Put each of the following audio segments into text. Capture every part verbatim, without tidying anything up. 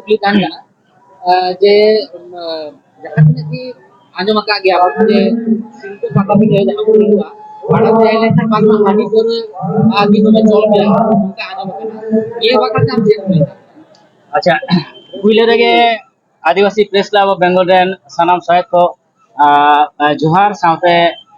ᱠᱩᱠᱞᱤ ᱛᱟᱦᱮᱱ ᱠᱟᱱᱟ, ᱟᱸ, ᱡᱮ, ᱩᱢ, ᱟᱸ, ᱡᱟᱦᱟᱸ ᱛᱤᱱᱟᱹᱜ ᱜᱮ ᱟᱸᱡᱚᱢ ᱟᱠᱟᱫ ᱜᱮᱭᱟ ᱵᱚᱱ ᱡᱮ ᱥᱤᱞᱫᱟᱹ ᱯᱟᱴᱟᱵᱤᱸᱫᱷᱟᱹ ᱡᱟᱦᱟᱸ ᱠᱚ ᱦᱩᱭᱩᱜᱼᱟ, ᱚᱱᱟ ᱠᱚ ᱦᱮᱡ ᱞᱮᱱᱠᱷᱟᱱ ᱵᱟᱝᱢᱟ ᱦᱟᱺᱰᱤ ᱯᱟᱹᱣᱨᱟᱹ, ᱟᱸ, ᱜᱮ ᱫᱚᱢᱮ ᱪᱚᱞ ᱜᱮᱭᱟ, ᱚᱱᱠᱟ ᱟᱸᱡᱚᱢ ᱟᱠᱟᱱᱟ᱾ ᱱᱤᱭᱟᱹ ᱵᱟᱠᱷᱨᱟ ᱛᱮ ᱟᱢ ᱪᱮᱫ ᱮᱢ ᱞᱟᱹᱭᱟ? ᱟᱪᱪᱷᱟ, ᱯᱩᱭᱞᱟᱹ ᱨᱮᱜᱮ ᱟᱹᱫᱤᱵᱟᱹᱥᱤ Press Club of Bengal ᱨᱮᱱ ᱥᱟᱱᱟᱢ ᱥᱚᱦᱮᱫ ᱠᱚ, ᱟᱸ, ᱟᱸ, ᱡᱚᱦᱟᱨ ᱥᱟᱶᱛᱮ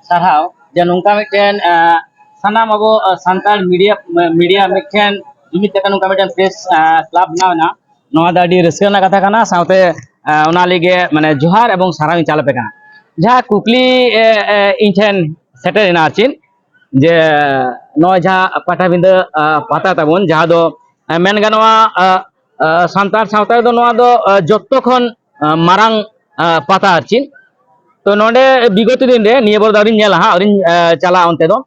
ᱥᱟᱨᱦᱟᱣ ᱡᱮ ᱱᱚᱝᱠᱟ ᱢᱤᱫᱴᱮᱱ, ᱟᱸ, ᱥᱟᱱᱟᱢ ᱟᱵᱚ, ᱟᱸ, ᱥᱟᱱᱛᱟᱲ media, media ᱢᱤᱫᱴᱷᱮᱱ ᱡᱩᱢᱤᱫ ᱠᱟᱛᱮ ᱱᱚᱝᱠᱟ ᱢᱤᱫᱴᱮᱱ Press, ᱟᱸ, Club ᱵᱮᱱᱟᱣ ᱮᱱᱟ᱾ ᱱᱚᱣᱟ ᱫᱚ ᱟᱹᱰᱤ ᱨᱟᱹᱥᱠᱟᱹ ᱨᱮᱱᱟᱜ ᱠᱟᱛᱷᱟ ᱠᱟᱱᱟ, ᱥᱟᱶᱛᱮ, ᱟᱸ, ᱚᱱᱟ ᱞᱟᱹᱜᱤᱫ ᱢᱟᱱᱮ ᱡᱚᱦᱟᱨ ᱮᱵᱚᱝ ᱥᱟᱨᱦᱟᱣ ᱤᱧ ᱪᱟᱞ ᱟᱯᱮ ᱠᱟᱱᱟ᱾ ᱡᱟᱦᱟᱸ ᱠᱩᱠᱞᱤ, ᱮ, ᱮ, ᱤᱧ ᱴᱷᱮᱱ ᱥᱮᱴᱮᱨ ᱮᱱᱟ ᱟᱨ ᱪᱮᱫ, ᱡᱮ ᱱᱚᱜᱼᱚᱭ ᱡᱟᱦᱟᱸ ᱯᱟᱴᱟᱵᱤᱸᱫᱟᱹ, ᱟᱸ, ᱯᱟᱛᱟ ᱛᱟᱵᱚᱱ, ᱡᱟᱦᱟᱸ ᱫᱚ, ᱟᱸ, ᱢᱮᱱ ᱜᱟᱱᱚᱜᱼᱟ, ᱟᱸ, ᱟᱸ, ᱥᱟᱱᱛᱟᱲ ᱥᱟᱶᱛᱟ ᱨᱮᱫᱚ ᱱᱚᱣᱟ ᱫᱚ, ᱟᱸ, ᱡᱚᱛᱚ ᱠᱷᱚᱱ, ᱟᱸ, ᱢᱟᱨᱟᱝ, ᱟᱸ, ᱯᱟᱛᱟ ᱟᱨ ᱪᱮᱫ᱾ ᱛᱚ ᱱᱚᱰᱮ ᱵᱤᱜᱚᱛ ᱫᱤᱱ ᱨᱮ, ᱱᱤᱭᱟᱹ ᱵᱟᱨ ᱫᱚ ᱟᱹᱣᱨᱤᱧ ᱧᱮᱞᱟ ᱦᱟᱸᱜ, ᱟᱹᱣᱨᱤᱧ, ᱟᱸ, ᱪᱟᱞᱟᱜᱼᱟ ᱚᱱᱛᱮ ᱫᱚ᱾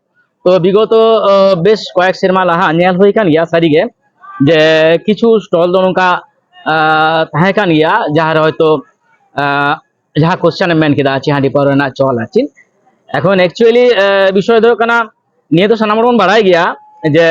ᱛᱚ ᱵᱤᱜᱚᱛ, ᱟᱸ, ᱵᱮᱥ ᱠᱚᱭᱮᱠ ᱥᱮᱨᱢᱟ ᱞᱟᱦᱟ ᱧᱮᱞ ᱦᱩᱭ ᱠᱟᱱ ᱜᱮᱭᱟ ᱥᱟᱹᱨᱤᱜᱮ, ᱡᱮ ᱠᱤᱪᱷᱩ stall ᱫᱚ ᱱᱚᱝᱠᱟ, ᱟᱸ, ᱛᱟᱦᱮᱸ ᱠᱟᱱ ᱜᱮᱭᱟ, ᱡᱟᱦᱟᱸ ᱨᱮ ᱦᱚᱭᱛᱳ, ᱟᱸ, ᱡᱟᱦᱟᱸ question ᱮᱢ ᱢᱮᱱ ᱠᱮᱫᱟ, ᱪᱮ ᱦᱟᱺᱰᱤ ᱯᱟᱹᱣᱨᱟᱹ ᱨᱮᱱᱟᱜ ᱪᱚᱞ ᱟᱨ ᱪᱮᱫ᱾ ᱮᱠᱷᱚᱱ actually, ᱟᱸ, ᱵᱤᱥᱚᱭ ᱫᱚ ᱦᱩᱭᱩᱜ ᱠᱟᱱᱟ, ᱱᱤᱭᱟᱹ ᱫᱚ ᱥᱟᱱᱟᱢ ᱦᱚᱲ ᱵᱚᱱ ᱵᱟᱲᱟᱭ ᱜᱮᱭᱟ ᱡᱮ,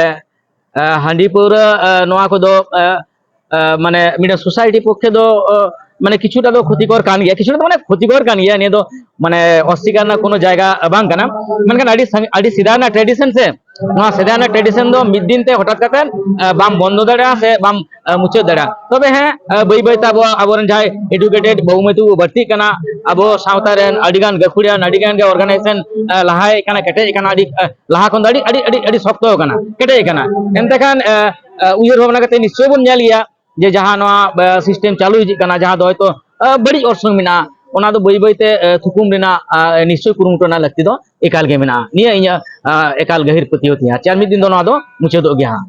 ᱟᱸ, ᱦᱟᱺᱰᱤ ᱯᱟᱹᱣᱨᱟᱹ, ᱟᱸ, ᱱᱚᱣᱟ ᱠᱚᱫᱚ, ᱟᱸ, ᱟᱸ, ᱢᱟᱱᱮ ᱢᱤᱫᱴᱮᱱ society ᱯᱚᱠᱠᱷᱮ ᱫᱚ, ᱟᱸ, ᱢᱟᱱᱮ ᱠᱤᱪᱷᱩᱴᱟ ᱫᱚ ᱠᱷᱚᱛᱤᱠᱚᱨ ᱠᱟᱱ ᱜᱮᱭᱟ, ᱠᱤᱪᱷᱩᱴᱟ ᱫᱚ ᱢᱟᱱᱮ ᱠᱷᱚᱛᱤᱠᱚᱨ ᱠᱟᱱ ᱜᱮᱭᱟ᱾ ᱱᱤᱭᱟᱹ ᱫᱚ ᱢᱟᱱᱮ ᱚᱥᱥᱤᱠᱟᱨ ᱨᱮᱱᱟᱜ ᱠᱳᱱᱳ ᱡᱟᱭᱜᱟ ᱵᱟᱝ ᱠᱟᱱᱟ, ᱢᱮᱱᱠᱷᱟᱱ ᱟᱹᱰᱤ ᱥᱟᱸᱜᱮ-, ᱟᱹᱰᱤ ᱥᱮᱫᱟᱭ ᱨᱮᱱᱟᱜ tradition ᱥᱮ, ᱱᱚᱣᱟ ᱥᱮᱫᱟᱭ ᱨᱮᱱᱟᱜ tradition ᱫᱚ ᱢᱤᱫ ᱫᱤᱱ ᱛᱮ ᱦᱚᱴᱟᱛ ᱠᱟᱛᱮ, ᱟᱸ, ᱵᱟᱢ ᱵᱚᱱᱫᱚ ᱫᱟᱲᱮᱭᱟᱜᱼᱟ ᱥᱮ ᱵᱟᱢ, ᱟᱸ, ᱢᱩᱪᱟᱹᱫ ᱫᱟᱲᱮᱭᱟᱜᱼᱟ᱾ ᱛᱚᱵᱮ ᱦᱮᱸ, ᱟᱸ, ᱵᱟᱹᱭ ᱵᱟᱹᱭ ᱛᱮ ᱟᱵᱚ, ᱟᱵᱚᱨᱮᱱ ᱡᱟᱦᱟᱸᱭ educated ᱵᱟᱹᱵᱩ ᱢᱟᱹᱭ ᱛᱟᱠᱚ ᱠᱚ ᱵᱟᱹᱲᱛᱤᱜ ᱠᱟᱱᱟ, ᱟᱵᱚ ᱥᱟᱶᱛᱟ ᱨᱮᱱ ᱟᱹᱰᱤ ᱜᱟᱱ ᱜᱟᱹᱠᱷᱩᱲᱤᱭᱟᱹ, ᱟᱹᱰᱤ ᱜᱟᱱ ᱜᱮ organization, ᱟᱸ, ᱞᱟᱦᱟ ᱦᱮᱡ ᱟᱠᱟᱱᱟ, ᱠᱮᱴᱮᱡ ᱟᱠᱟᱱᱟ, ᱟᱹᱰᱤ, ᱟᱸ, ᱞᱟᱦᱟ ᱠᱷᱚᱱ ᱫᱚ ᱟᱹᱰᱤ, ᱟᱹᱰᱤ, ᱟᱹᱰᱤ, ᱟᱹᱰᱤ ᱥᱚᱠᱛᱚ ᱟᱠᱟᱱᱟ, ᱠᱮᱴᱮᱡ ᱟᱠᱟᱱᱟ᱾ ᱮᱱᱛᱮ ᱠᱷᱟᱱ, ᱟᱸ, ᱟᱸ, ᱩᱭᱦᱟᱹᱨ ᱵᱷᱟᱵᱽᱱᱟ ᱠᱟᱛᱮ ᱱᱤᱥᱪᱚᱭ ᱵᱚᱱ ᱧᱮᱞ ᱜᱮᱭᱟ ᱡᱮ ᱡᱟᱦᱟᱸ ᱱᱚᱣᱟ, ᱟᱸ, system ᱪᱟᱹᱞᱩ ᱦᱤᱡᱩᱜ ᱠᱟᱱᱟ, ᱡᱟᱦᱟᱸ ᱫᱚ ᱦᱚᱭᱛᱳ, ᱟᱸ, ᱵᱟᱹᱲᱤᱡ ᱚᱨᱥᱚᱝ ᱢᱮᱱᱟᱜᱼᱟ, ᱚᱱᱟ ᱫᱚ ᱵᱟᱹᱭ ᱵᱟᱹᱭ ᱛᱮ, ᱟᱸ, ᱛᱷᱩᱠᱩᱢ ᱨᱮᱱᱟᱜ, ᱟᱸ, ᱱᱤᱥᱪᱚᱭ ᱠᱩᱨᱩᱢᱩᱴᱩ ᱨᱮᱱᱟᱜ ᱞᱟᱹᱠᱛᱤ ᱫᱚ ᱮᱠᱟᱞ ᱜᱮ ᱢᱮᱱᱟᱜᱼᱟ᱾ ᱱᱤᱭᱟᱹ ᱤᱧᱟᱹᱜ, ᱟᱸ, ᱮᱠᱟᱞ ᱜᱟᱹᱦᱤᱨ ᱯᱟᱹᱛᱭᱟᱹᱣ ᱛᱤᱧᱟᱹ᱾ ᱟᱨ ᱪᱮᱫ ᱢᱤᱫ ᱫᱤᱱ ᱫᱚ ᱱᱚᱣᱟ ᱫᱚ ᱢᱩᱪᱟᱹᱫᱚᱜ ᱜᱮᱭᱟ ᱦᱟᱸᱜ᱾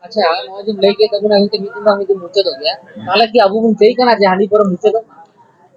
ᱟᱪᱪᱷᱟ, ᱱᱚᱜᱼᱚᱭ ᱡᱮᱢ ᱞᱟᱹᱭ ᱠᱮᱫ ᱛᱟᱵᱚᱱᱟ, ᱢᱤᱫ ᱫᱤᱱ ᱵᱟᱝ ᱢᱤᱫ ᱫᱤᱱ ᱢᱩᱪᱟᱹᱫᱚᱜ ᱜᱮᱭᱟ, ᱛᱟᱦᱚᱞᱮ ᱠᱤ ᱟᱵᱚ ᱵᱚᱱ ᱪᱟᱹᱭ ᱠᱟᱱᱟ ᱡᱮ ᱦᱟᱺᱰᱤ ᱯᱟᱹᱣᱨᱟᱹ ᱢᱩᱪᱟᱹᱫᱚᱜ ᱢᱟ?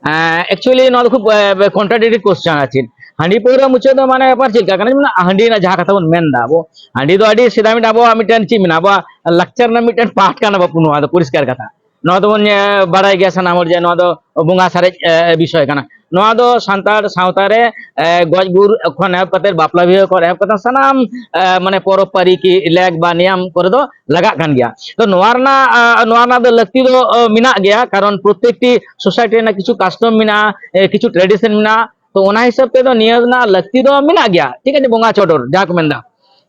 ᱮᱸ, actually ᱱᱚᱣᱟ ᱫᱚ ᱠᱷᱩᱵ, ᱮ, contradictory question ᱟᱨ ᱪᱮᱫ᱾ ᱦᱟᱺᱰᱤ ᱯᱟᱹᱣᱨᱟᱹ ᱢᱩᱪᱟᱹᱫ ᱫᱚ ᱢᱟᱱᱮ ᱵᱮᱯᱟᱨ ᱪᱮᱫ ᱞᱮᱠᱟ ᱠᱟᱱᱟ? ᱡᱮᱢᱚᱱ ᱦᱟᱺᱰᱤ ᱨᱮᱱᱟᱜ ᱡᱟᱦᱟᱸ ᱠᱟᱛᱷᱟ ᱵᱚᱱ ᱢᱮᱱ ᱮᱫᱟ ᱟᱵᱚ, ᱦᱟᱺᱰᱤ ᱫᱚ ᱟᱹᱰᱤ ᱥᱮᱫᱟᱭ ᱢᱤᱫᱴᱮᱱ ᱟᱵᱚᱣᱟᱜ ᱢᱤᱫᱴᱮᱱ ᱪᱮᱫ ᱢᱮᱱᱟᱜᱼᱟ, ᱟᱵᱚᱣᱟᱜ ᱞᱟᱠᱪᱟᱨ ᱨᱮᱱᱟᱜ ᱢᱤᱫᱴᱮᱱ part ᱠᱟᱱᱟ ᱵᱟᱯᱩ, ᱱᱚᱣᱟ ᱫᱚ ᱯᱚᱨᱤᱥᱠᱟᱨ ᱠᱟᱛᱷᱟ᱾ ᱱᱚᱣᱟ ᱫᱚᱵᱚᱱ ᱧᱮ-, ᱵᱟᱲᱟᱭ ᱜᱮᱭᱟ ᱥᱟᱱᱟᱢ ᱦᱚᱲ ᱡᱮ ᱱᱚᱣᱟ ᱫᱚ ᱵᱚᱸᱜᱟ ᱥᱟᱨᱮᱡ, ᱮ, ᱵᱤᱥᱚᱭ ᱠᱟᱱᱟ᱾ ᱱᱚᱣᱟ ᱫᱚ ᱥᱟᱱᱛᱟᱲ ᱥᱟᱶᱛᱟ ᱨᱮ, ᱮ, ᱜᱚᱡ ᱜᱩᱨ ᱠᱷᱚᱱ ᱮᱦᱚᱵ ᱠᱟᱛᱮ, ᱵᱟᱯᱞᱟ ᱵᱤᱦᱟᱹ ᱠᱷᱚᱱ ᱮᱦᱚᱵ ᱠᱟᱛᱮ, ᱥᱟᱱᱟᱢ, ᱮ, ᱢᱟᱱᱮ ᱯᱚᱨᱚᱵᱽ ᱯᱟᱹᱨᱤ ᱠᱤ ᱞᱮᱠ ᱵᱟ ᱱᱤᱭᱟᱢ ᱠᱚᱨᱮ ᱫᱚ ᱞᱟᱜᱟᱜ ᱠᱟᱱ ᱜᱮᱭᱟ᱾ ᱛᱚ ᱱᱚᱣᱟ ᱨᱮᱱᱟᱜ, ᱮ, ᱱᱚᱣᱟ ᱨᱮᱱᱟᱜ ᱫᱚ ᱞᱟᱹᱠᱛᱤ ᱫᱚ, ᱮ, ᱢᱮᱱᱟᱜ ᱜᱮᱭᱟ, ᱠᱟᱨᱚᱱ ᱯᱨᱚᱛᱮᱠᱴᱤ ᱥᱳᱥᱟᱭᱴᱤ ᱨᱮᱱᱟᱜ ᱠᱤᱪᱷᱩ ᱠᱟᱥᱴᱚᱢ ᱢᱮᱱᱟᱜᱼᱟ, ᱮ, ᱠᱤᱪᱷᱩ ᱴᱨᱮᱰᱤᱥᱚᱱ ᱢᱮᱱᱟᱜᱼᱟ᱾ ᱛᱚ ᱚᱱᱟ ᱦᱤᱥᱟᱹᱵ ᱛᱮᱫᱚ ᱱᱤᱭᱟᱹ ᱨᱮᱱᱟᱜ ᱞᱟᱹᱠᱛᱤ ᱫᱚ ᱢᱮᱱᱟᱜ ᱜᱮᱭᱟ, ᱴᱷᱤᱠ ᱟᱪᱷᱮ, ᱵᱚᱸᱜᱟ ᱪᱚᱰᱚᱨ ᱡᱟᱦᱟᱸ ᱠᱚ ᱢᱮᱱᱫᱟ,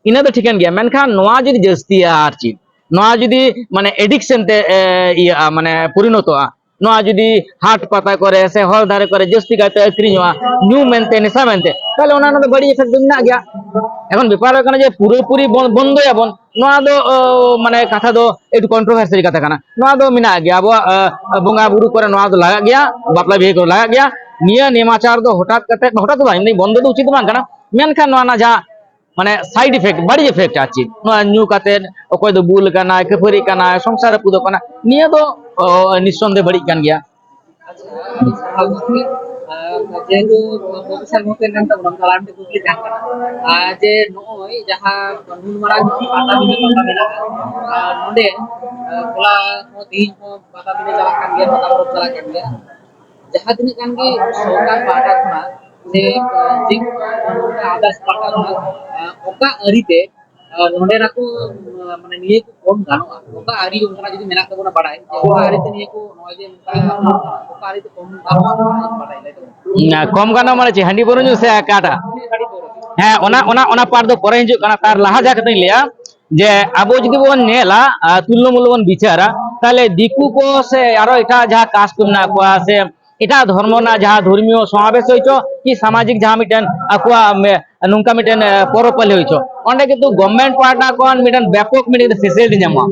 ᱤᱱᱟᱹ ᱫᱚ ᱴᱷᱤᱠᱟᱹᱱ ᱜᱮᱭᱟ᱾ ᱢᱮᱱᱠᱷᱟᱱ ᱱᱚᱣᱟ ᱡᱩᱫᱤ ᱡᱟᱹᱥᱛᱤᱜᱼᱟ, ᱟᱨ ᱪᱮᱫ, ᱱᱚᱣᱟ ᱡᱩᱫᱤ ᱢᱟᱱᱮ ᱮᱰᱤᱠᱥᱚᱱ ᱛᱮ, ᱮ, ᱤᱭᱟᱹᱜᱼᱟ, ᱢᱟᱱᱮ ᱯᱚᱨᱤᱱᱚᱛᱚᱜᱼᱟ, ᱱᱚᱣᱟ ᱡᱩᱫᱤ ᱦᱟᱴ ᱯᱟᱛᱟ ᱠᱚᱨᱮ ᱥᱮ ᱦᱚᱨ ᱫᱷᱟᱨᱮ ᱠᱚᱨᱮ ᱡᱟᱹᱥᱛᱤ ᱠᱟᱭᱛᱮ ᱟᱹᱠᱷᱨᱤᱧᱚᱜᱼᱟ, ᱧᱩ ᱢᱮᱱᱛᱮ, ᱱᱮᱥᱟ ᱢᱮᱱᱛᱮ, ᱛᱟᱦᱚᱞᱮ ᱚᱱᱟ ᱨᱮᱱᱟᱜ ᱫᱚ ᱵᱟᱹᱲᱤᱡ ᱮᱯᱷᱮᱠᱴ ᱫᱚ ᱢᱮᱱᱟᱜ ᱜᱮᱭᱟ᱾ ᱮᱠᱷᱚᱱ ᱵᱮᱯᱟᱨ ᱦᱩᱭᱩᱜ ᱠᱟᱱᱟ ᱡᱮ ᱯᱩᱨᱟᱹᱯᱩᱨᱤ ᱵᱚᱱ ᱵᱚᱱᱫᱚᱭᱟᱵᱚᱱ, ᱱᱚᱣᱟ ᱫᱚ, ᱚ, ᱢᱟᱱᱮ ᱠᱟᱛᱷᱟ ᱫᱚ ᱮᱠᱴᱩ ᱠᱚᱱᱴᱨᱳᱵᱷᱟᱨᱥᱤᱭᱟᱞ ᱠᱟᱛᱷᱟ ᱠᱟᱱᱟ᱾ ᱱᱚᱣᱟ ᱫᱚ ᱢᱮᱱᱟᱜ ᱜᱮᱭᱟ, ᱟᱵᱚᱣᱟᱜ, ᱚ, ᱵᱚᱸᱜᱟ ᱵᱩᱨᱩ ᱠᱚᱨᱮ ᱱᱚᱣᱟ ᱫᱚ ᱞᱟᱜᱟᱜ ᱜᱮᱭᱟ, ᱵᱟᱯᱞᱟ ᱵᱤᱦᱟᱹ ᱠᱚᱨᱮ ᱞᱟᱜᱟᱜ ᱜᱮᱭᱟ᱾ ᱱᱤᱭᱟᱹ ᱱᱮᱢᱟᱪᱟᱨ ᱫᱚ ᱦᱚᱴᱟᱛ ᱠᱟᱛᱮ, ᱦᱚᱴᱟᱛ ᱫᱚ ᱵᱟᱝ, ᱮᱢᱱᱤ ᱵᱚᱱᱫᱚ ᱫᱚ ᱩᱪᱤᱛ ᱵᱟᱝ ᱠᱟᱱᱟ, ᱢᱮᱱᱠᱷᱟᱱ ᱱᱚᱣᱟ ᱨᱮᱱᱟᱜ ᱡᱟᱦᱟᱸ ᱢᱟᱱᱮ ᱥᱟᱭᱤᱰ ᱤᱯᱷᱮᱠᱴ, ᱵᱟᱹᱲᱤᱡ ᱤᱯᱷᱮᱠᱴ ᱟᱨ ᱪᱮᱫ, ᱱᱚᱣᱟ ᱧᱩ ᱠᱟᱛᱮ ᱚᱠᱚᱭ ᱫᱚ ᱵᱩᱞ ᱠᱟᱱᱟᱭ, ᱠᱷᱟᱹᱯᱟᱹᱨᱤ ᱠᱟᱱᱟᱭ, ᱥᱚᱝᱥᱟᱨ ᱨᱟᱹᱯᱩᱫᱚᱜ ᱠᱟᱱᱟ, ᱱᱤᱭᱟᱹ ᱫᱚ, ᱚ, ᱱᱤᱥᱥᱚᱱᱫᱮᱦ ᱵᱟᱹᱲᱤᱡ ᱠᱟᱱ ᱜᱮᱭᱟ᱾ ᱟᱪᱪᱷᱟ, ᱟᱹᱰᱤ ᱥᱟᱨᱦᱟᱣ ᱜᱚᱢᱠᱮ᱾ ᱟᱨ ᱡᱮᱦᱮᱛᱩ ᱯᱨᱚᱯᱷᱮᱥᱚᱨ ᱜᱚᱢᱠᱮ ᱠᱟᱱ ᱛᱟᱵᱚᱱᱟ, ᱛᱟᱦᱚᱞᱮ ᱟᱨ ᱢᱤᱫᱴᱮᱱ ᱠᱩᱠᱞᱤ ᱛᱟᱦᱮᱱ ᱠᱟᱱᱟ᱾ ᱟᱨ ᱡᱮ ᱱᱚᱜᱼᱚᱭ ᱡᱟᱦᱟᱸ ᱱᱩᱱ ᱢᱟᱨᱟᱝ ᱯᱟᱴᱟᱵᱤᱸᱫᱷᱟᱹ ᱯᱟᱛᱟ ᱢᱮᱱᱟᱜᱼᱟ, ᱟᱨ ᱱᱚᱰᱮ, ᱟᱨ ᱦᱚᱞᱟ ᱦᱚᱸ ᱛᱮᱦᱮᱧ ᱦᱚᱸ ᱯᱟᱛᱟᱵᱤᱸᱫᱷᱟᱹ ᱪᱟᱞᱟᱜ ᱠᱟᱱ ᱜᱮᱭᱟ, ᱯᱟᱛᱟ ᱯᱚᱨᱚᱵᱽ ᱪᱟᱞᱟᱜ ᱠᱟᱱ ᱜᱮᱭᱟ, ᱡᱟᱦᱟᱸ ᱛᱤᱱᱟᱹᱜ ᱜᱟᱱ ᱜᱮ ᱥᱚᱨᱠᱟᱨ ᱯᱟᱦᱴᱟ ᱠᱷᱚᱱᱟᱜ ᱥᱮ, ᱟᱨ, ᱡᱮ ᱠᱳᱱᱳ ᱚᱱᱠᱟ ᱟᱫᱟᱨᱥ ᱯᱟᱦᱴᱟ ᱠᱷᱚᱱᱟᱜ, ᱟᱨ, ᱚᱠᱟ ᱟᱹᱨᱤᱛᱮ, ᱟᱨ, ᱱᱚᱰᱮᱱᱟᱜ ᱠᱚ, ᱟᱨ, ᱢᱟᱱᱮ ᱱᱤᱭᱟᱹ ᱠᱚ ᱠᱚᱢ ᱜᱟᱱᱚᱜᱼᱟ, ᱚᱠᱟ ᱟᱹᱨᱤ ᱚᱱᱠᱟᱱᱟᱜ ᱡᱩᱫᱤ ᱢᱮᱱᱟᱜ ᱛᱟᱵᱚᱱᱟ ᱵᱟᱲᱟᱭ, ᱡᱮ ᱚᱠᱟ ᱟᱹᱨᱤᱛᱮ ᱱᱤᱭᱟᱹ ᱠᱚ ᱱᱚᱜᱼᱚᱭ ᱡᱮ ᱱᱚᱝᱠᱟ ᱚᱠᱟ ᱟᱹᱨᱤᱛᱮ ᱠᱚᱢ ᱜᱟᱱᱚᱜᱼᱟ, ᱚᱱᱟ ᱡᱩᱫᱤ ᱵᱟᱲᱟᱭ ᱞᱟᱹᱭ ᱛᱟᱵᱚᱱᱟ᱾ ᱦᱮᱸ, ᱠᱚᱢ ᱜᱟᱱᱚᱜ ᱢᱟᱱᱮ ᱪᱮᱫ, ᱦᱟᱺᱰᱤ ᱯᱟᱹᱣᱨᱟᱹ ᱧᱩ ᱥᱮ ᱚᱠᱟᱴᱟᱜ? ᱦᱮᱸ, ᱚᱱᱟ, ᱚᱱᱟ, ᱚᱱᱟ ᱯᱟᱨᱴ ᱫᱚ ᱯᱚᱨᱮ ᱦᱤᱡᱩᱜ ᱠᱟᱱᱟ, ᱛᱟᱨ ᱞᱟᱦᱟ ᱡᱟᱦᱟᱸ ᱠᱟᱛᱷᱟᱧ ᱞᱟᱹᱭᱟ, ᱡᱮ ᱟᱵᱚ ᱡᱩᱫᱤ ᱵᱚᱱ ᱧᱮᱞᱟ, ᱟᱨ ᱛᱩᱞᱞᱚ ᱢᱩᱞᱞᱚ ᱵᱚᱱ ᱵᱤᱪᱟᱹᱨᱟ, ᱛᱟᱦᱞᱮ ᱫᱤᱠᱩ ᱠᱚ ᱥᱮ ᱟᱨᱚ ᱮᱴᱟᱜ ᱡᱟᱦᱟᱸ ᱠᱟᱥᱴ ᱠᱚ ᱢᱮᱱᱟᱜ ᱠᱚᱣᱟ, ᱥᱮ ᱮᱴᱟᱜ ᱫᱷᱚᱨᱢᱚ ᱨᱮᱱᱟᱜ ᱡᱟᱦᱟᱸ ᱫᱷᱚᱨᱢᱤᱭᱚ ᱥᱚᱢᱟᱵᱮᱥ ᱦᱩᱭᱪᱚ ᱠᱤ ᱥᱟᱢᱟᱡᱤᱠ ᱡᱟᱦᱟᱸ ᱢᱤᱫᱴᱮᱱ ᱟᱠᱚᱣᱟᱜ ᱢᱮ-, ᱱᱚᱝᱠᱟ ᱢᱤᱫᱴᱮᱱ, ᱮ, ᱯᱚᱨᱚᱵᱽ ᱯᱟᱹᱞᱤ ᱦᱩᱭᱪᱚ, ᱚᱸᱰᱮ ᱠᱤᱱᱛᱩ ᱜᱚᱵᱷᱢᱮᱱᱴ ᱯᱟᱦᱴᱟ ᱠᱷᱚᱱ ᱢᱤᱫᱴᱮᱱ ᱵᱮᱯᱚᱠ ᱢᱤᱫᱴᱮᱱ ᱯᱷᱮᱥᱤᱞᱤᱴᱤ ᱧᱟᱢᱚᱜᱼᱟ᱾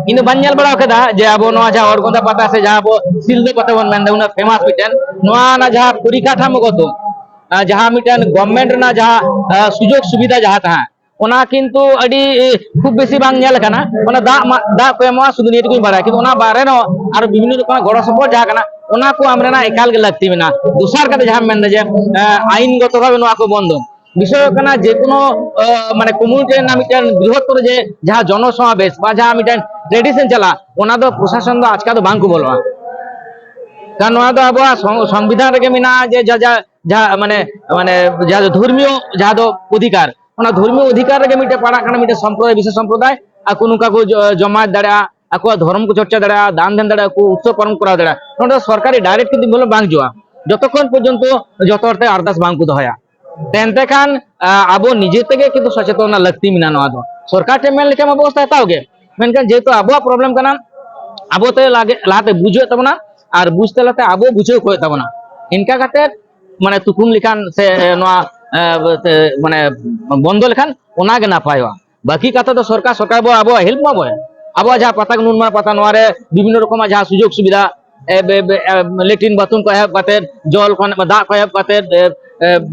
ᱤᱧ ᱫᱚ ᱵᱟᱹᱧ ᱧᱮᱞ ᱵᱟᱲᱟ ᱟᱠᱟᱫᱟ ᱡᱮ ᱟᱵᱚ ᱱᱚᱣᱟ ᱡᱟᱦᱟᱸ ᱚᱲᱜᱚᱸᱫᱟ ᱯᱟᱛᱟ ᱥᱮ ᱡᱟᱦᱟᱸ ᱟᱵᱚ ᱥᱤᱞᱫᱟᱹ ᱯᱟᱛᱟ ᱵᱚᱱ ᱢᱮᱱᱫᱟ, ᱩᱱᱟᱹᱜ ᱯᱷᱮᱢᱟᱥ ᱢᱤᱫᱴᱮᱱ, ᱱᱚᱣᱟ ᱨᱮᱱᱟᱜ ᱡᱟᱦᱟᱸ ᱯᱚᱨᱤᱠᱟᱴᱷᱟᱢᱳ ᱜᱚᱛᱚ, ᱟ, ᱡᱟᱦᱟᱸ ᱢᱤᱫᱴᱮᱱ ᱜᱚᱵᱷᱢᱮᱱᱴ ᱨᱮᱱᱟᱜ ᱡᱟᱦᱟᱸ, ᱟ, ᱥᱩᱡᱳᱜᱽ ᱥᱩᱵᱤᱫᱷᱟ ᱡᱟᱦᱟᱸ ᱛᱟᱦᱮᱸ, ᱚᱱᱟ ᱠᱤᱱᱛᱩ ᱟᱹᱰᱤ, ᱮ, ᱠᱷᱩᱵ ᱵᱮᱥᱤ ᱵᱟᱝ ᱧᱮᱞ ᱟᱠᱟᱱᱟ᱾ ᱚᱱᱟ ᱫᱟᱜ ᱢᱟ-, ᱫᱟᱜ ᱠᱚ ᱮᱢᱚᱜᱼᱟ, ᱥᱩᱫᱷᱩ ᱱᱤᱭᱟᱹ ᱴᱩᱠᱩᱧ ᱵᱟᱲᱟᱭᱟ᱾ ᱠᱤᱱᱛᱩ ᱚᱱᱟ ᱵᱟᱨᱦᱮ ᱨᱮᱦᱚᱸ ᱟᱨᱚ ᱵᱤᱵᱷᱤᱱᱱᱚ ᱨᱚᱠᱚᱢᱟᱜ ᱜᱚᱲᱚ ᱥᱚᱯᱚᱦᱚᱫ ᱡᱟᱦᱟᱸ ᱠᱟᱱᱟ, ᱚᱱᱟ ᱠᱚ ᱟᱢ ᱨᱮᱱᱟᱜ ᱮᱠᱟᱞ ᱜᱮ ᱞᱟᱹᱠᱛᱤ ᱢᱮᱱᱟᱜᱼᱟ᱾ ᱫᱚᱥᱟᱨ ᱠᱟᱛᱷᱟ ᱡᱟᱦᱟᱸᱢ ᱢᱮᱱᱫᱟ ᱡᱮ, ᱮ, ᱟᱭᱤᱱ ᱜᱚᱛᱚ ᱵᱷᱟᱵᱮ ᱱᱚᱣᱟ ᱠᱚ ᱵᱚᱱᱫᱚ, ᱵᱤᱥᱚᱭ ᱦᱩᱭᱩᱜ ᱠᱟᱱᱟ, ᱡᱮ ᱠᱳᱱᱳ ᱢᱟᱱᱮ ᱠᱚᱢᱤᱭᱩᱱᱤᱴᱤ ᱨᱮᱱᱟᱜ ᱢᱤᱫᱴᱮᱱ ᱵᱨᱤᱦᱚᱛᱛᱚᱨ ᱡᱮ ᱡᱟᱦᱟᱸ ᱡᱚᱱᱚ ᱥᱚᱢᱟᱵᱮᱥ ᱵᱟ ᱡᱟᱦᱟᱸ ᱢᱤᱫᱴᱮᱱ ᱴᱨᱮᱰᱤᱥᱚᱱ ᱪᱟᱞᱟᱜ, ᱚᱱᱟ ᱫᱚ ᱯᱨᱚᱥᱟᱥᱚᱱ ᱫᱚ ᱟᱪᱠᱟ ᱫᱚ ᱵᱟᱝ ᱠᱚ ᱵᱚᱞᱚᱜᱼᱟ᱾ ᱠᱟᱨᱚᱱ ᱱᱚᱣᱟ ᱫᱚ ᱟᱵᱚᱣᱟᱜ ᱥᱚᱝ- ᱥᱚᱝᱵᱤᱫᱷᱟᱱ ᱨᱮᱜᱮ ᱢᱮᱱᱟᱜᱼᱟ ᱡᱮ ᱡᱟ ᱡᱟ ᱡᱟᱦᱟᱸ ᱢᱟᱱᱮ ᱢᱟᱱᱮ ᱡᱟᱦᱟᱸ ᱫᱚ ᱫᱷᱚᱨᱢᱤᱭᱚ ᱡᱟᱦᱟᱸ ᱫᱚ ᱚᱫᱷᱤᱠᱟᱨ, ᱚᱱᱟ ᱫᱷᱚᱨᱢᱤᱭᱚ ᱚᱫᱷᱤᱠᱟᱨ ᱨᱮᱜᱮ ᱢᱤᱫᱴᱮᱱ ᱯᱟᱲᱟᱜ ᱠᱟᱱᱟ, ᱢᱤᱫᱴᱮᱱ ᱥᱚᱢᱯᱨᱚᱫᱟᱭ ᱵᱤᱥᱮᱥ ᱥᱚᱢᱯᱨᱚᱫᱟᱭ ᱟᱠᱚ ᱱᱚᱝᱠᱟ ᱠᱚ ᱡᱚ- ᱡᱚᱢᱟᱭ ᱫᱟᱲᱮᱭᱟᱜᱼᱟ, ᱟᱠᱚᱣᱟᱜ ᱫᱷᱚᱨᱚᱢ ᱠᱚ ᱪᱚᱨᱪᱟ ᱫᱟᱲᱮᱭᱟᱜᱼᱟ, ᱫᱟᱱ ᱫᱷᱮᱱ ᱫᱟᱲᱮᱭᱟᱜᱼᱟ, ᱩᱛᱥᱚᱵ ᱯᱟᱨᱚᱢ ᱠᱚᱨᱟᱣ ᱫᱟᱲᱮᱭᱟᱜᱼᱟ᱾ ᱱᱚᱰᱮ ᱥᱚᱨᱠᱟᱨᱤ ᱰᱟᱭᱨᱮᱠᱴ ᱠᱤᱱᱛᱩ ᱵᱚᱞᱚ ᱵᱟᱝ ᱦᱤᱡᱩᱜᱼᱟ ᱡᱚᱛᱚᱠᱷᱚᱱ ᱯᱚᱨᱡᱚᱱᱛᱚ ᱡᱚᱛᱚ ᱦᱚᱲ ᱛᱮ ᱟᱨᱫᱟᱥ ᱵᱟᱝ ᱠᱚ ᱫᱚᱦᱚᱭᱟ᱾ ᱮᱱᱛᱮ ᱠᱷᱟᱱ ᱟᱵᱚ ᱱᱤᱡᱮ ᱛᱮᱜᱮ ᱠᱤᱱᱛᱩ ᱥᱚᱪᱮᱛᱚᱱ ᱨᱮᱱᱟᱜ ᱞᱟᱹᱠᱛᱤ ᱢᱮᱱᱟᱜᱼᱟ᱾ ᱱᱚᱣᱟ ᱫᱚ ᱥᱚᱨᱠᱟᱨ ᱴᱷᱮᱱ ᱢᱮᱱ ᱞᱮᱠᱷᱟᱱ ᱟᱵᱚ ᱵᱮᱵᱚᱥᱛᱷᱟ ᱦᱟᱛᱟᱣ ᱜᱮ, ᱢᱮᱱᱠᱷᱟᱱ ᱡᱮᱦᱮᱛᱩ ᱟᱵᱚᱣᱟᱜ ᱯᱨᱚᱵᱞᱮᱢ ᱠᱟᱱᱟ, ᱟᱵᱚ ᱛᱮ ᱞᱟᱦᱟᱛᱮ ᱵᱩᱡᱷᱟᱹᱣ ᱛᱟᱵᱚᱱᱟ ᱟᱨ ᱵᱩᱡᱽ ᱛᱟᱞᱟᱛᱮ ᱟᱵᱚ ᱵᱩᱡᱷᱟᱹᱣ ᱠᱚ ᱦᱩᱭᱩᱜ ᱛᱟᱵᱚᱱᱟ᱾ ᱤᱱᱠᱟ ᱠᱟᱛᱮ ᱢᱟᱱᱮ ᱛᱩᱠᱩᱢ ᱞᱮᱠᱷᱟᱱ ᱥᱮ ᱱᱚᱣᱟ ᱢᱟᱱᱮ ᱵᱚᱱᱫᱚ ᱞᱮᱠᱷᱟᱱ ᱚᱱᱟ ᱜᱮ ᱱᱟᱯᱟᱭᱚᱜᱼᱟ᱾ ᱵᱟᱹᱠᱤ ᱠᱟᱛᱷᱟ ᱫᱚ ᱥᱚᱨᱠᱟᱨ, ᱥᱚᱨᱠᱟᱨ ᱵᱚ ᱟᱵᱚᱣᱟᱜ ᱦᱮᱞᱯ ᱢᱟ ᱵᱚᱭ, ᱟᱵᱚᱣᱟᱜ ᱡᱟᱦᱟᱸ ᱯᱟᱛᱟ ᱱᱩᱱᱢᱟᱱ ᱯᱟᱛᱟ, ᱱᱚᱣᱟ ᱨᱮ ᱵᱤᱵᱷᱤᱱᱱᱚ ᱨᱚᱠᱚᱢᱟᱜ ᱡᱟᱦᱟᱸ ᱥᱩᱡᱳᱜᱽ ᱥᱩᱵᱤᱫᱷᱟ, ᱞᱮᱴᱨᱤᱱ ᱵᱟᱛᱷᱨᱩᱢ ᱠᱚ ᱮᱦᱚᱵ ᱠᱟᱛᱮ, ᱡᱚᱞ ᱠᱷᱚᱱ ᱫᱟᱜ ᱠᱚ ᱮᱦᱚᱵ ᱠᱟᱛᱮ,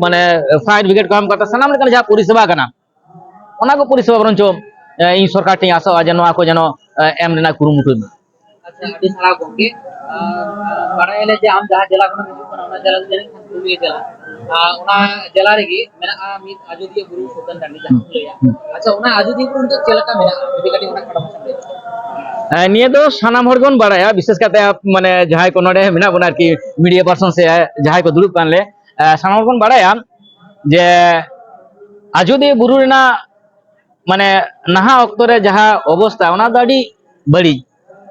ᱢᱟᱱᱮ ᱯᱷᱟᱭᱟᱨ ᱵᱨᱤᱜᱮᱰ ᱠᱚ ᱮᱦᱚᱵ ᱠᱟᱛᱮ, ᱥᱟᱱᱟᱢ ᱞᱮᱠᱟᱱ ᱡᱟᱦᱟᱸ ᱯᱚᱨᱤᱥᱮᱵᱟ ᱠᱟᱱᱟ, ᱚᱱᱟ ᱠᱚ ᱯᱚᱨᱤᱥᱮᱵᱟ ᱵᱚᱨᱚᱱᱪᱚ ᱤᱧ ᱥᱚᱨᱠᱟᱨ ᱴᱷᱮᱱ ᱟᱥᱚᱜᱼᱟ ᱡᱮ ᱱᱚᱣᱟ ᱠᱚ ᱡᱮᱱᱚ ᱮᱢ ᱨᱮᱱᱟᱜ ᱠᱩᱨᱩᱢᱩᱴᱩᱭ ᱢᱟ᱾ ᱟᱪᱪᱷᱟ, ᱟᱹᱰᱤ ᱥᱟᱨᱦᱟᱣ ᱜᱚᱢᱠᱮ᱾ ᱵᱟᱲᱟᱭᱟᱞᱮ ᱡᱮ ᱟᱢ ᱡᱟᱦᱟᱸ ᱡᱮᱞᱟ ᱠᱷᱚᱱᱮᱢ ᱦᱤᱡᱩᱜ ᱠᱟᱱᱟ, ᱚᱱᱟ ᱡᱮᱞᱟ ᱫᱚ ᱡᱟᱹᱱᱤᱡ ᱠᱷᱟᱱ ᱯᱩᱨᱩᱞᱤᱭᱟᱹ ᱡᱮᱞᱟ᱾ ᱟᱨ ᱚᱱᱟ ᱡᱮᱞᱟ ᱨᱮᱜᱮ ᱢᱮᱱᱟᱜᱼᱟ ᱢᱤᱫ ᱟᱡᱚᱫᱤᱭᱟᱹ ᱵᱩᱨᱩ ᱥᱩᱛᱟᱹᱱ ᱴᱟᱺᱰᱤ, ᱡᱟᱦᱟᱸ ᱠᱚ ᱞᱟᱹᱭᱟ᱾ ᱟᱪᱪᱷᱟ, ᱚᱱᱟ ᱟᱡᱚᱫᱤᱭᱟᱹ ᱵᱩᱨᱩ ᱱᱤᱛᱚᱜ ᱪᱮᱫ ᱞᱮᱠᱟ ᱢᱮᱱᱟᱜᱼᱟ, ᱡᱩᱫᱤ ᱠᱟᱹᱴᱤᱡ ᱚᱱᱟ ᱠᱟᱛᱷᱟ ᱢᱟᱥᱮ ᱞᱟᱹᱭ ᱛᱟᱵᱚᱱᱟ᱾ ᱱᱤᱭᱟᱹ ᱫᱚ ᱥᱟᱱᱟᱢ ᱦᱚᱲ ᱵᱚᱱ ᱵᱟᱲᱟᱭᱟ, ᱵᱤᱥᱮᱥ ᱠᱟᱛᱮ ᱢᱟᱱᱮ ᱡᱟᱦᱟᱸᱭ ᱠᱚ ᱱᱚᱰᱮ ᱢᱮᱱᱟᱜ ᱵᱚᱱᱟ ᱟᱨᱠᱤ, ᱢᱤᱰᱤᱭᱟ ᱯᱟᱨᱥᱚᱱ ᱥᱮ ᱡᱟᱦᱟᱸᱭ ᱠᱚ ᱫᱩᱲᱩᱵ ᱠᱟᱱ ᱞᱮ, ᱥᱟᱱᱟᱢ ᱦᱚᱲ ᱵᱚᱱ ᱵᱟᱲᱟᱭᱟ ᱡᱮ ᱟᱡᱚᱫᱤᱭᱟᱹ ᱵᱩᱨᱩ ᱨᱮᱱᱟᱜ ᱢᱟᱱᱮ ᱱᱟᱦᱟᱜ ᱚᱠᱛᱚ ᱨᱮ ᱡᱟᱦᱟᱸ ᱚᱵᱚᱥᱛᱟ, ᱚᱱᱟ ᱫᱚ ᱟᱹᱰᱤ ᱵᱟᱹᱲᱤᱡ᱾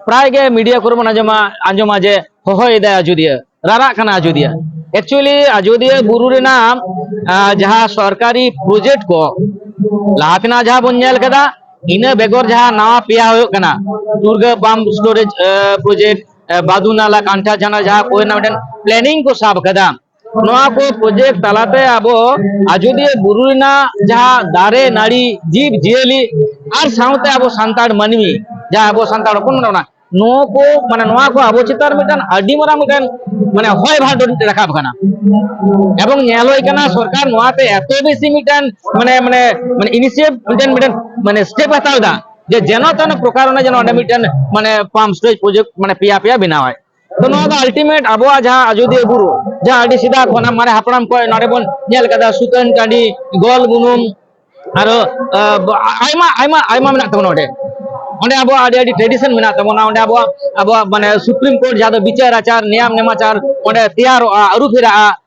ᱯᱨᱟᱭ ᱜᱮ ᱢᱤᱰᱤᱭᱟ ᱠᱚᱨᱮ ᱵᱚᱱ ᱟᱸᱡᱚᱢᱟ, ᱟᱸᱡᱚᱢᱟ ᱡᱮ ᱦᱚᱦᱚᱭᱮᱫᱟᱭ ᱟᱡᱚᱫᱤᱭᱟᱹ, ᱨᱟᱨᱟᱜ ᱠᱟᱱᱟ ᱟᱡᱚᱫᱤᱭᱟᱹ᱾ ᱮᱠᱪᱩᱭᱮᱞᱤ ᱟᱡᱚᱫᱤᱭᱟᱹ ᱵᱩᱨᱩ ᱨᱮᱱᱟᱜ ᱡᱟᱦᱟᱸ ᱥᱚᱨᱠᱟᱨᱤ ᱯᱨᱚᱡᱮᱠᱴ ᱠᱚ ᱞᱟᱦᱟ ᱛᱮᱱᱟᱜ ᱡᱟᱦᱟᱸ ᱵᱚᱱ ᱧᱮᱞ ᱠᱟᱫᱟ, ᱤᱱᱟᱹ ᱵᱮᱜᱚᱨ ᱡᱟᱦᱟᱸ ᱱᱟᱣᱟ ᱯᱮᱭᱟ ᱦᱩᱭᱩᱜ ᱠᱟᱱᱟ, ᱫᱩᱨᱜᱟ ᱯᱟᱢᱯ ᱥᱴᱳᱨᱮᱡᱽ ᱯᱨᱚᱡᱮᱠᱴ, ᱵᱟᱫᱩᱱᱟᱞᱟ ᱠᱟᱱᱴᱷᱟ ᱡᱷᱟᱨᱱᱟ, ᱡᱟᱦᱟᱸ ᱠᱚ ᱨᱮᱱᱟᱜ ᱢᱤᱫᱴᱮᱱ ᱯᱞᱮᱱᱤᱝ ᱠᱚ ᱥᱟᱵ ᱠᱟᱫᱟ, ᱱᱚᱣᱟ ᱠᱚ ᱯᱨᱚᱡᱮᱠᱴ ᱛᱟᱞᱟᱛᱮ ᱟᱵᱚ ᱟᱡᱚᱫᱤᱭᱟᱹ ᱵᱩᱨᱩ ᱨᱮᱱᱟᱜ ᱡᱟᱦᱟᱸ ᱫᱟᱨᱮ ᱱᱟᱹᱲᱤ, ᱡᱤᱵᱽ ᱡᱤᱭᱟᱹᱞᱤ ᱟᱨ ᱥᱟᱶᱛᱮ ᱟᱵᱚ ᱥᱟᱱᱛᱟᱲ ᱢᱟᱹᱱᱢᱤ, ᱡᱟᱦᱟᱸ ᱟᱵᱚ ᱥᱟᱱᱛᱟᱲ ᱦᱚᱯᱚᱱ ᱢᱮᱱᱟᱜ ᱵᱚᱱᱟ, ᱱᱚᱣᱟ ᱠᱚ ᱢᱟᱱᱮ ᱱᱚᱣᱟ ᱠᱚ ᱟᱵᱚ ᱪᱮᱛᱟᱱ ᱨᱮ ᱢᱤᱫᱴᱟᱝ ᱟᱹᱰᱤ ᱢᱟᱨᱟᱝ ᱢᱤᱫᱴᱟᱝ ᱢᱟᱱᱮ ᱦᱚᱭ ᱵᱷᱟᱨᱰᱩ ᱨᱟᱠᱟᱵ ᱠᱟᱱᱟ᱾ ᱮᱵᱚᱝ ᱧᱮᱞ ᱦᱩᱭ ᱠᱟᱱᱟ ᱥᱚᱨᱠᱟᱨ ᱱᱚᱣᱟᱛᱮ ᱮᱛᱚ ᱵᱮᱥᱤ ᱢᱤᱫᱴᱟᱝ ᱢᱟᱱᱮ ᱢᱟᱱᱮ ᱢᱟᱱᱮ ᱤᱱᱤᱥᱤᱭᱮᱴ ᱢᱤᱫᱴᱮᱱ ᱢᱤᱫᱴᱮᱱ ᱢᱟᱱᱮ ᱥᱴᱮᱯ ᱦᱟᱛᱟᱣ ᱮᱫᱟ ᱡᱮ ᱡᱮᱱᱚ ᱛᱮᱱᱚ ᱯᱨᱚᱠᱟᱨ ᱚᱱᱟ ᱡᱮᱱᱚ ᱚᱸᱰᱮ ᱢᱤᱫᱴᱮᱱ ᱢᱟᱱᱮ ᱯᱟᱢᱯ ᱥᱴᱳᱨᱮᱡᱽ ᱯᱨᱚᱡᱮᱠᱴ ᱢᱟᱱᱮ ᱯᱮᱭᱟ ᱯᱮᱭᱟ ᱵᱮᱱᱟᱣᱟᱭ᱾ ᱛᱚ ᱱᱚᱣᱟ ᱫᱚ ᱟᱞᱴᱤᱢᱮᱴ ᱟᱵᱚᱣᱟᱜ ᱡᱟᱦᱟᱸ ᱟᱡᱚᱫᱤᱭᱟᱹ ᱵᱩᱨᱩ, ᱡᱟᱦᱟᱸ ᱟᱹᱰᱤ ᱥᱮᱫᱟᱭ ᱠᱷᱚᱱᱟᱜ ᱢᱟᱨᱮ ᱦᱟᱯᱲᱟᱢ ᱠᱚ ᱱᱚᱰᱮ ᱵᱚᱱ ᱧᱮᱞ ᱠᱟᱫᱟ, ᱥᱩᱛᱟᱹᱱ ᱴᱟᱺᱰᱤ, ᱜᱚᱞ ᱵᱩᱱᱩᱢ, ᱟᱨᱚ ᱟᱭᱢᱟ ᱟᱭᱢᱟ ᱟᱭᱢᱟ ᱢᱮᱱᱟᱜ ᱛᱟᱵᱚᱱᱟ ᱚᱸᱰᱮ᱾ ᱚᱸᱰᱮ ᱟᱵᱚᱣᱟᱜ ᱟᱹᱰᱤ ᱟᱹᱰᱤ ᱴᱨᱮᱰᱤᱥᱚᱱ ᱢᱮᱱᱟᱜ ᱛᱟᱵᱚᱱᱟ᱾ ᱚᱸᱰᱮ ᱟᱵᱚᱣᱟᱜ ᱟᱵᱚᱣᱟᱜ ᱢᱟᱱᱮ ᱥᱩᱯᱨᱤᱢ ᱠᱳᱨᱴ, ᱡᱟᱦᱟᱸ ᱫᱚ ᱵᱤᱪᱟᱨ ᱟᱪᱟᱨ, ᱱᱮᱭᱟᱢ ᱱᱮᱢᱟᱪᱟᱨ ᱚᱸᱰᱮ ᱛᱮᱭᱟᱨᱚᱜᱼᱟ, ᱟᱹᱨᱩ ᱯᱷᱮᱨᱟᱜᱼᱟ᱾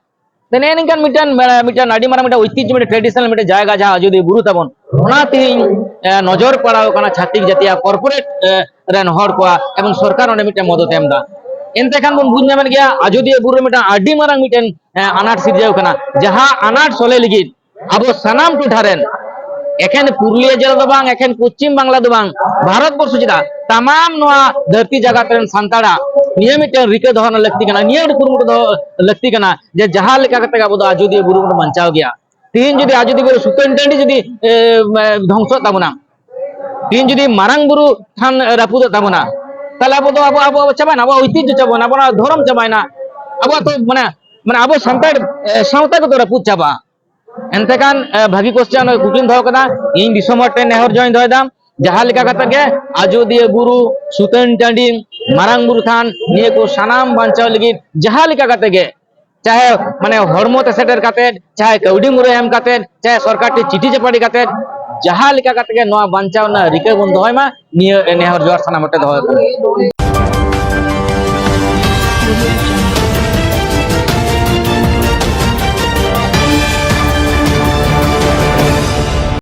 ᱛᱮ ᱱᱮᱜᱼᱮ ᱱᱤᱝᱠᱟᱱ ᱢᱤᱫᱴᱮᱱ ᱢᱤᱫᱴᱮᱱ ᱟᱹᱰᱤ ᱢᱟᱨᱟᱝ ᱢᱤᱫᱴᱮᱱ ᱳᱭᱛᱤᱡᱽᱡᱷᱚ, ᱢᱤᱫᱴᱮᱱ ᱴᱨᱮᱰᱤᱥᱚᱱᱟᱞ ᱢᱤᱫᱴᱮᱱ ᱡᱟᱭᱜᱟ, ᱡᱟᱦᱟᱸ ᱟᱡᱚᱫᱤᱭᱟᱹ ᱵᱩᱨᱩ ᱛᱟᱵᱚᱱ, ᱚᱱᱟ ᱛᱮᱦᱮᱧ ᱱᱚᱡᱚᱨ ᱯᱟᱲᱟᱣ ᱠᱟᱱᱟ ᱪᱷᱟᱛᱤᱠ ᱡᱟᱹᱛᱤᱭᱟᱜ ᱠᱚᱨᱯᱳᱨᱮᱴ ᱨᱮᱱ ᱦᱚᱲ ᱠᱚᱣᱟᱜ, ᱮᱵᱚᱝ ᱥᱚᱨᱠᱟᱨ ᱚᱸᱰᱮ ᱢᱤᱫᱴᱮᱱ ᱢᱚᱫᱚᱫ ᱮ ᱮᱢ ᱮᱫᱟ᱾ ᱮᱱᱛᱮ ᱠᱷᱟᱱ ᱵᱚᱱ ᱵᱩᱡᱽ ᱧᱟᱢᱮᱫ ᱜᱮᱭᱟ, ᱟᱡᱚᱫᱤᱭᱟᱹ ᱵᱩᱨᱩ ᱨᱮ ᱢᱤᱫᱴᱟᱝ ᱟᱹᱰᱤ ᱢᱟᱨᱟᱝ ᱢᱤᱫᱴᱮᱱ ᱟᱱᱟᱴ ᱥᱤᱨᱡᱟᱹᱣ ᱠᱟᱱᱟ, ᱡᱟᱦᱟᱸ ᱟᱱᱟᱴ ᱥᱚᱞᱦᱮ ᱞᱟᱹᱜᱤᱫ ᱟᱵᱚ ᱥᱟᱱᱟᱢ ᱴᱚᱴᱷᱟ ᱨᱮᱱ, ᱮᱠᱷᱮᱱ ᱯᱩᱨᱩᱞᱤᱭᱟᱹ ᱡᱮᱞᱟ ᱫᱚ ᱵᱟᱝ, ᱮᱠᱷᱮᱱ ᱯᱚᱪᱷᱤᱢ ᱵᱟᱝᱞᱟ ᱫᱚ ᱵᱟᱝ, ᱵᱷᱟᱨᱚᱛ ᱵᱚᱨᱥᱚ ᱪᱮᱫᱟᱜ ᱛᱟᱢᱟᱢ ᱱᱚᱣᱟ ᱫᱷᱟᱹᱨᱛᱤ ᱡᱟᱠᱟᱛ ᱨᱮᱱ ᱥᱟᱱᱛᱟᱲᱟᱜ ᱱᱤᱭᱟᱹ ᱢᱤᱫᱴᱮᱱ ᱨᱤᱠᱟᱹ ᱫᱚᱦᱚ ᱨᱮᱱᱟᱜ ᱞᱟᱹᱠᱛᱤ ᱠᱟᱱᱟ, ᱱᱤᱭᱟᱹ ᱢᱤᱫᱴᱮᱱ ᱠᱩᱨᱩᱢᱩᱴᱩ ᱫᱚᱦᱚ ᱞᱟᱹᱠᱛᱤ ᱠᱟᱱᱟ ᱡᱮ ᱡᱟᱦᱟᱸ ᱞᱮᱠᱟ ᱠᱟᱛᱮ ᱟᱵᱚ ᱫᱚ ᱟᱡᱚᱫᱤᱭᱟᱹ ᱵᱩᱨᱩ ᱵᱚᱱ ᱵᱟᱧᱪᱟᱣ ᱜᱮᱭᱟ᱾ ᱛᱮᱦᱮᱧ ᱡᱩᱫᱤ ᱟᱡᱚᱫᱤᱭᱟᱹ ᱵᱩᱨᱩ ᱥᱩᱛᱟᱹᱱ ᱴᱟᱺᱰᱤ ᱡᱩᱫᱤ ᱮ, ᱮ, ᱫᱷᱚᱝᱥᱚᱜ ᱛᱟᱵᱚᱱᱟ, ᱛᱮᱦᱮᱧ ᱡᱩᱫᱤ ᱢᱟᱨᱟᱝ ᱵᱩᱨᱩ ᱛᱷᱟᱱ ᱨᱟᱹᱯᱩᱫᱚᱜ ᱛᱟᱵᱚᱱᱟ, ᱛᱟᱦᱚᱞᱮ ᱟᱵᱚ ᱫᱚ ᱟᱵᱚ ᱟᱵᱚ ᱪᱟᱵᱟᱭᱱᱟ, ᱟᱵᱚᱣᱟᱜ ᱳᱭᱛᱤᱡᱽᱡᱷᱚ ᱪᱟᱵᱟᱭᱱᱟ, ᱟᱵᱚᱣᱟᱜ ᱫᱷᱚᱨᱚᱢ ᱪᱟᱵᱟᱭᱱᱟ, ᱟᱵᱚᱣᱟᱜ ᱛᱚ ᱢᱟᱱᱮ ᱢᱟᱱᱮ ᱟᱵᱚ ᱥᱟᱱᱛᱟᱲ ᱮ, ᱥᱟᱶᱛᱟ ᱠᱚᱫᱚ ᱨᱟᱹᱯᱩᱫ ᱪᱟᱵᱟᱜᱼᱟ᱾ ᱮᱱᱛᱮ ᱠᱷᱟᱱ ᱮ, ᱵᱷᱟᱹᱜᱤ ᱠᱚᱥᱪᱮᱱ ᱠᱩᱠᱞᱤᱢ ᱫᱚᱦᱚ ᱠᱟᱫᱟ᱾ ᱤᱧ ᱫᱤᱥᱚᱢ ᱦᱚᱲ ᱴᱷᱮᱱ ᱱᱮᱦᱚᱨ ᱡᱚᱦᱟᱨ ᱤᱧ ᱫᱚᱦᱚᱭᱮᱫᱟ, ᱡᱟᱦᱟᱸ ᱞᱮᱠᱟ ᱠᱟᱛᱮ ᱜᱮ ᱟᱡᱚᱫᱤᱭᱟᱹ ᱵᱩᱨᱩ, ᱥᱩᱛᱟᱹᱱ ᱴᱟᱺᱰᱤ, ᱢᱟᱨᱟᱝ ᱵᱩᱨᱩ ᱛᱷᱟᱱ, ᱱᱤᱭᱟᱹ ᱠᱚ ᱥᱟᱱᱟᱢ ᱵᱟᱧᱪᱟᱣ ᱞᱟᱹᱜᱤᱫ ᱡᱟᱦᱟᱸ ᱞᱮᱠᱟ ᱠᱟᱛᱮ ᱜᱮ, ᱪᱟᱦᱮ ᱢᱟᱱᱮ ᱦᱚᱲᱢᱚ ᱛᱮ ᱥᱮᱴᱮᱨ ᱠᱟᱛᱮ, ᱪᱟᱦᱮ ᱠᱟᱹᱣᱰᱤ ᱢᱩᱨᱟᱹᱭ ᱮᱢ ᱠᱟᱛᱮ, ᱪᱟᱦᱮ ᱥᱚᱨᱠᱟᱨ ᱴᱷᱮᱱ ᱪᱤᱴᱷᱤ ᱪᱟᱯᱟᱴᱤ ᱠᱟᱛᱮ, ᱡᱟᱦᱟᱸ ᱞᱮᱠᱟ ᱠᱟᱛᱮ ᱜᱮ ᱱᱚᱣᱟ ᱵᱟᱧᱪᱟᱣ ᱨᱮᱱᱟᱜ ᱨᱤᱠᱟᱹ ᱵᱚᱱ ᱫᱚᱦᱚᱭ ᱢᱟ, ᱱᱤᱭᱟᱹ ᱱᱮᱦᱚᱨ ᱡᱚᱦᱟᱨ ᱥᱟᱱᱟᱢ ᱦᱚᱲ ᱴᱷᱮᱱ ᱫᱚᱦᱚ ᱠᱟᱱᱟ᱾